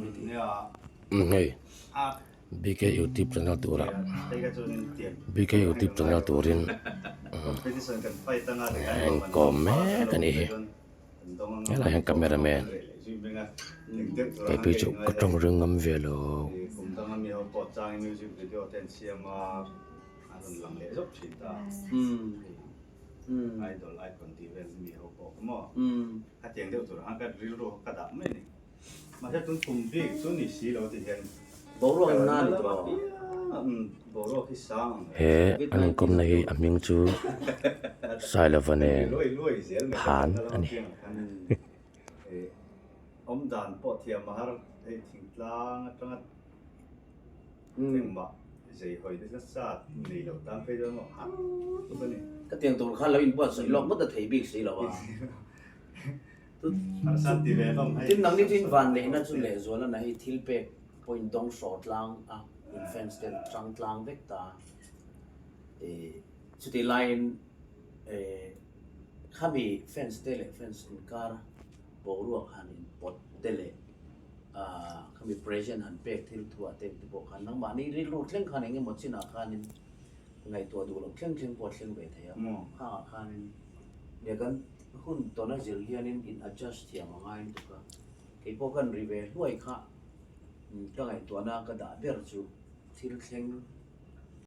nuam i tih. Hei BK YouTube channel turah BK YouTube channel turin a inkawm mek a nih hi helaiah hian camera man kei phei chu ka tawng ring ngam ve lo. Boruak in na ni tawh. He an inkawmna hi a hming chu Sailova nen phan a ni. Ka tiang tur khan lo inbuatsaih lawk ngawt a thei bik si lo a. Tin nangni chu in van neihna chu lehzual a na hi thil pek pawh in dawng hraw tlang a, in fans te an tang tlang vek ta. Chutih laiin khami fans te leh fans inkar boruak han in pawt te leh khami present han pek thil thuah te te pawh khan nangmahni rilru thleng khan eng emaw chinah khanin ngaihtuah duh loh thleng thleng pawh a thleng ve thei a, khangah khanin nia kan Hun tawna zir hianin in adjust thiam a ngai lutuk a, kei pawh kan ri ve hluai kha ka ngaihtuahna ka dah ber chu thil thleng.